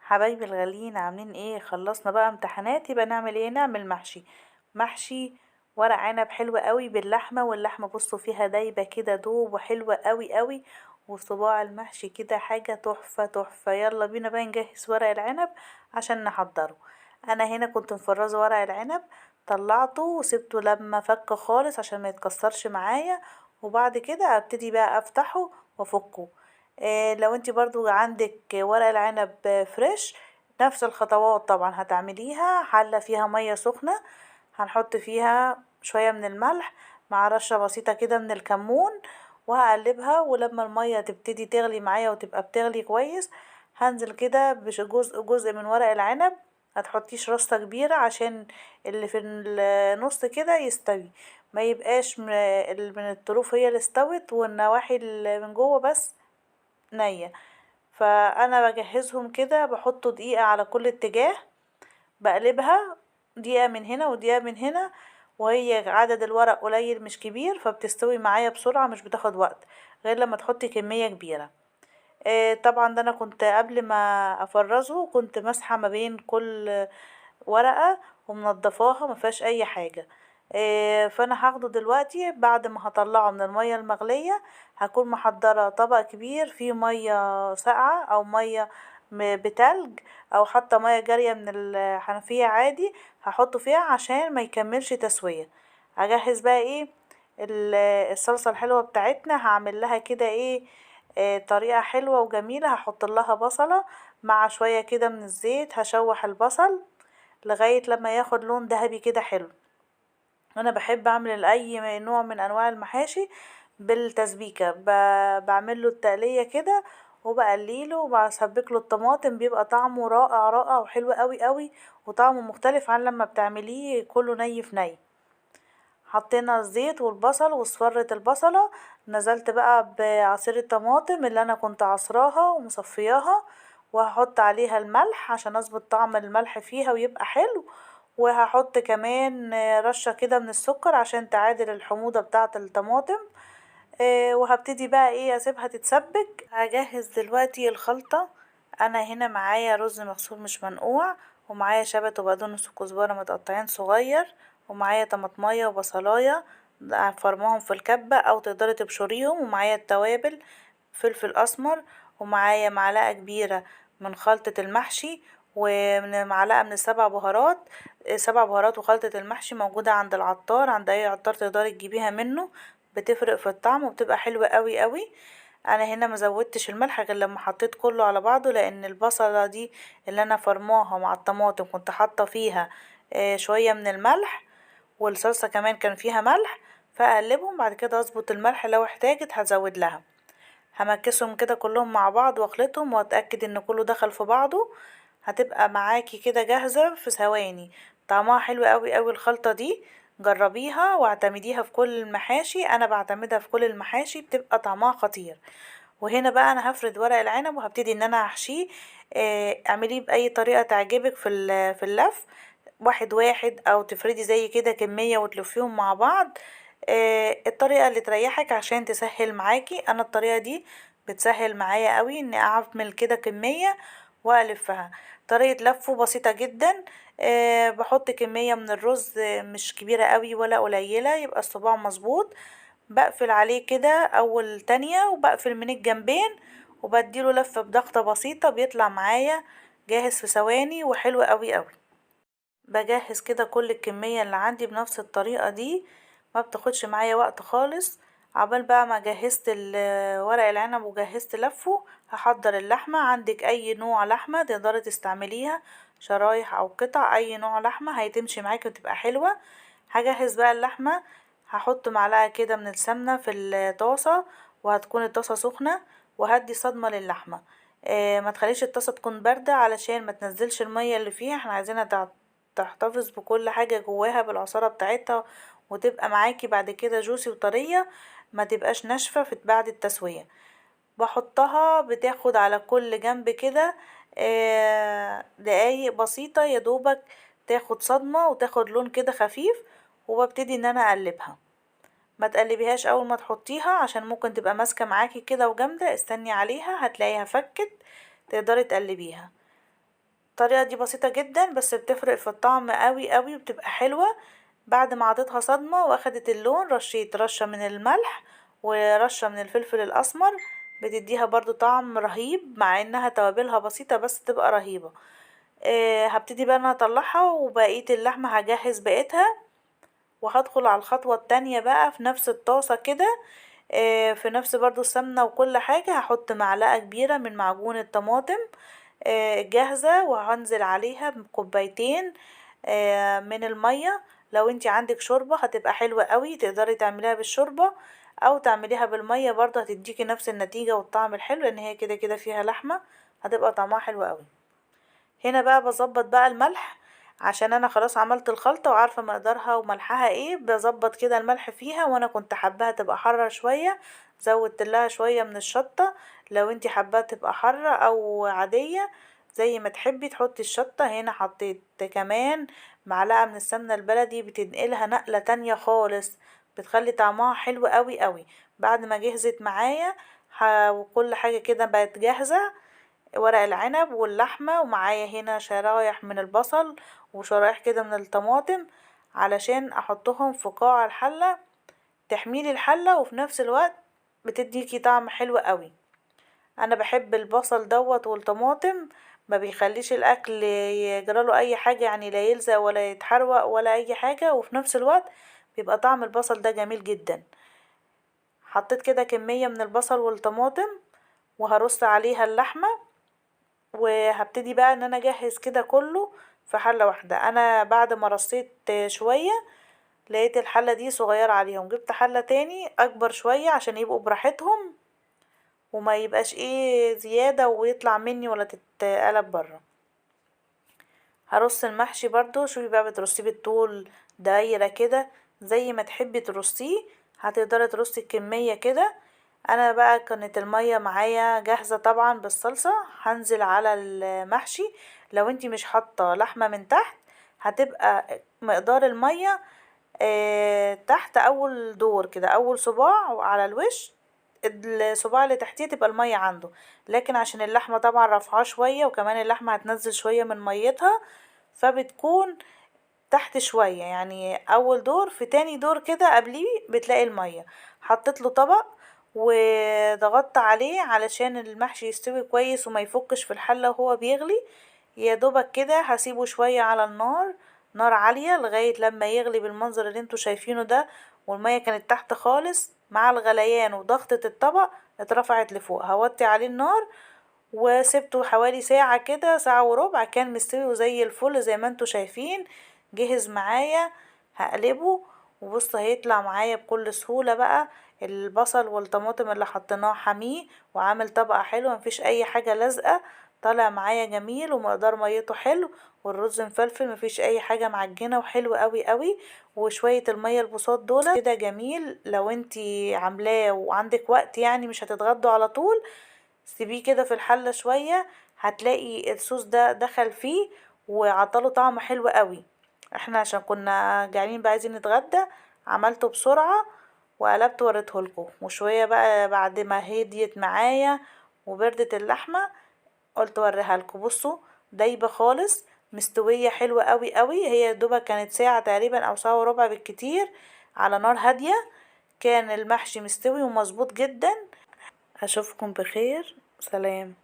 حبايبي الغاليين عاملين ايه؟ خلصنا بقى امتحانات، يبقى نعمل ايه؟ نعمل محشي. محشي ورق عنب حلو قوي باللحمه، واللحمة بصوا فيها دايبه كده دوب وحلوه قوي قوي، وصباع المحشي كده حاجة تحفة تحفة. يلا بينا بقى نجهز ورق العنب عشان نحضره. انا هنا كنت مفرزه ورق العنب، طلعته وسبته لما فك خالص عشان ما يتكسرش معايا، وبعد كده ابتدي بقى افتحه وافكه. لو انت برضو عندك ورق العنب fresh نفس الخطوات طبعا هتعمليها. حله فيها مية سخنة، هنحط فيها شوية من الملح مع رشه بسيطة كده من الكمون، وهقلبها، ولما المية تبتدي تغلي معايا وتبقى بتغلي كويس هنزل كده بجزء جزء من ورق العنب. ما تحطيش رصه كبيرة عشان اللي في النص كده يستوي، ما يبقاش من الطروف هي اللي استوت والنواحي اللي من جوه بس نيه. فانا بجهزهم كده، بحط دقيقة على كل اتجاه، بقلبها دقيقة من هنا ودقيقة من هنا، وهي عدد الورق قليل مش كبير فبتستوي معايا بسرعة، مش بتاخد وقت غير لما تحطي كمية كبيرة. طبعا ده انا كنت قبل ما افرزه كنت ماسحه ما بين كل ورقة ومنضفاها ما فيهاش اي حاجة. فانا هاخده دلوقتي بعد ما هطلعه من المية المغليه، هكون محضرة طبق كبير فيه مية ساقعه او مية بتلج او حتى مية جارية من الحنفية عادي، هحطه فيها عشان ما يكملش تسويه. هجهز بقى ايه الصلصه الحلوة بتاعتنا، هعمل لها كده ايه، طريقه حلوة وجميلة. هحط لها بصله مع شوية كده من الزيت، هشوح البصل لغاية لما ياخد لون ذهبي كده حلو. انا بحب اعمل اي نوع من انواع المحاشي بالتسبيكه، بعمل له التقليه كده وبقليله وبسبك له الطماطم، بيبقى طعمه رائع رائع وحلو قوي قوي، وطعمه مختلف عن لما بتعمليه كله ني في ني. حطينا الزيت والبصل واصفرت البصله، نزلت بقى بعصير الطماطم اللي انا كنت عصراها ومصفياها، وهحط عليها الملح عشان اظبط طعم الملح فيها ويبقى حلو، وهحط كمان رشه كده من السكر عشان تعادل الحموضة بتاعه الطماطم. وهبتدي بقى ايه اسيبها تتسبك. هجهز دلوقتي الخلطة. انا هنا معايا رز مغسول مش منقوع، ومعايا شبت وبقدونس وكزبره متقطعين صغير، ومعايا طماطمايه وبصلايه فرماهم في الكبه او تقدري تبشريهم، ومعايا التوابل فلفل اسمر، ومعايا معلقه كبيرة من خلطه المحشي، ومن معلقه من السبع بهارات. 7 بهارات وخلطه المحشي موجودة عند العطار، عند اي عطار تقدري تجيبيها منه، بتفرق في الطعم وبتبقى حلوة قوي قوي. انا هنا ما زودتش الملح غير لما حطيت كله على بعضه، لان البصله دي اللي انا فرماها مع الطماطم كنت حاطه فيها شوية من الملح، والصلصه كمان كان فيها ملح، فاقلبهم بعد كده اظبط الملح لو احتاجت هزود لها. همكسهم كده كلهم مع بعض واخلطهم واتاكد ان كله دخل في بعضه. هتبقى معاكي كده جاهزة في ثواني، طعمها حلو قوي قوي الخلطة دي، جربيها واعتمديها في كل المحاشي، انا بعتمدها في كل المحاشي بتبقى طعمها خطير. وهنا بقى انا هفرد ورق العنب وهبتدي ان انا احشيه. اعمليه باي طريقه تعجبك في اللف، واحد واحد، او تفردي زي كده كمية وتلفيهم مع بعض. الطريقة اللي تريحك عشان تسهل معاكي. انا الطريقة دي بتسهل معايا قوي ان اعمل كده كمية والفها. طريقه لفه بسيطة جدا، بحط كمية من الرز مش كبيرة قوي ولا قليله، يبقى الصباع مظبوط، بقفل عليه كده اول تانية وبقفل من الجنبين وبديله لفه بضغطه بسيطة، بيطلع معايا جاهز في ثواني وحلو قوي قوي. بجهز كده كل الكمية اللي عندي بنفس الطريقة دي، ما بتاخدش معايا وقت خالص. عقبال بقى ما جهزت ورق العنب وجهزت لفه، هحضر اللحمة. عندك اي نوع لحمه تقدري تستعمليها، شرايح او قطع، اي نوع لحمه هيتمشي معاكي وتبقى حلوة. هجهز بقى اللحمة، هحط معلقه كده من السمنة في الطاسه، وهتكون الطاسه سخنة، وهدي صدمة للحمه. ما تخليش الطاسه تكون باردة علشان ما تنزلش المية اللي فيها، احنا عايزينها تحتفظ بكل حاجة جواها بالعصاره بتاعتها، وتبقى معاكي بعد كده جوسي وطريه، ما تبقاش ناشفة في بعد التسوية. بحطها بتاخد على كل جنب كده، دقايق بسيطة يا دوبك تاخد صدمة وتاخد لون كده خفيف، وببتدي ان انا اقلبها. ما تقلبيهاش اول ما تحطيها عشان ممكن تبقى ماسكه معاكي كده وجامده، استني عليها هتلاقيها فكت تقدري تقلبيها. الطريقة دي بسيطة جدا بس بتفرق في الطعم قوي قوي وبتبقى حلوة. بعد ما عطيتها صدمة واخدت اللون، رشيت رشة من الملح ورشة من الفلفل الاسمر، بتديها برضو طعم رهيب مع انها توابلها بسيطة بس تبقى رهيبة. هبتدي بقى ان انا اطلعها، وبقية اللحمة هجهز بقيتها، وهدخل على الخطوة التانية بقى في نفس الطاسة كده، في نفس برضو السمنة وكل حاجة. هحط معلقة كبيرة من معجون الطماطم، جاهزة، وهنزل عليها بكوبايتين، من المية. لو انتي عندك شوربة هتبقى حلوة قوي، تقدري تعمليها بالشوربة او تعمليها بالمية برضه، هتديكي نفس النتيجة والطعم الحلو، لان هي كده كده فيها لحمة، هتبقى طعمها حلو قوي. هنا بقى بظبط بقى الملح، عشان انا خلاص عملت الخلطة وعارفة مقدارها وملحها ايه، بظبط كده الملح فيها. وانا كنت حباها تبقى حارة شوية، زودت لها شوية من الشطة، لو انتي حباها تبقى حارة او عادية زي ما تحبي تحطي الشطة. هنا حطيت كمان معلقة من السمنة البلدي، بتنقلها نقلة تانية خالص، بتخلي طعمها حلو قوي قوي. بعد ما جهزت معايا وكل حاجة كده بقت جاهزة، ورق العنب واللحمة، ومعايا هنا شرايح من البصل وشرايح كده من الطماطم، علشان احطهم في قاع الحلة، تحميل الحلة وفي نفس الوقت بتديكي طعم حلو قوي. انا بحب البصل دوت والطماطم، ما بيخليش الاكل يجراله اي حاجة، لا يلزق ولا يتحروق ولا اي حاجة، وفي نفس الوقت بيبقى طعم البصل ده جميل جدا. حطيت كده كمية من البصل والطماطم، وهرص عليها اللحمة، وهبتدي بقى ان انا اجهز كده كله في حلة واحدة. انا بعد ما رصيت شوية لقيت الحلة دي صغيرة عليهم، جبت حلة تاني اكبر شوية عشان يبقوا براحتهم وما يبقاش زيادة ويطلع مني ولا تتقلب بره. هرص المحشي برضو، شوفي بقى بترصيه بالطول دايرة كده زي ما تحبي ترصيه، هتقدري ترصي الكمية كده. انا بقى كانت المية معايا جاهزة طبعا بالصلصة، هنزل على المحشي. لو انتي مش حاطة لحمة من تحت هتبقى مقدار المية، تحت اول دور كده، اول صباع على الوش، الصباع اللي تحتيه تبقى المية عنده. لكن عشان اللحمة طبعا رافعاه شوية، وكمان اللحمة هتنزل شوية من ميتها، فبتكون تحت شوية، يعني اول دور في تاني دور كده قبليه بتلاقي المية. حطيت له طبق وضغطت عليه علشان المحشي يستوي كويس وما يفكش في الحلة وهو بيغلي. يا دوبك كده هسيبه شوية على النار، نار عالية، لغاية لما يغلي بالمنظر اللي انتوا شايفينه ده. والمية كانت تحت خالص، مع الغليان وضغطة الطبق اترفعت لفوق. هوطي عليه النار وسبته حوالي ساعة كده، ساعة وربع، كان مستوي وزي الفل زي ما انتوا شايفين. جهز معايا، هقلبه وبصوا هيطلع معايا بكل سهولة. بقى البصل والطماطم اللي حطيناه حميه وعامل طبقة حلوة، مفيش اي حاجة لازقة، طالع معايا جميل ومقدار ميته حلو، والرز مفلفل مفيش اي حاجة معجنة وحلو قوي قوي. وشوية المية البساط دول كده جميل. لو انتي عاملاه وعندك وقت مش هتتغدوا على طول، سيبيه كده في الحلة شوية، هتلاقي الصوص ده دخل فيه وعطاله طعم حلو قوي. احنا عشان كنا جعانين بقى عايزين نتغدى عملته بسرعة وقلبته وريته لكم. وشوية بقى بعد ما هديت معايا وبردت اللحمة قلت اوريها لكم. بصوا دايبة خالص، مستوية حلوة قوي قوي. هي دوبك كانت ساعة تقريبا او ساعة وربع بالكتير على نار هادية، كان المحشي مستوي ومظبوط جدا. اشوفكم بخير، سلام.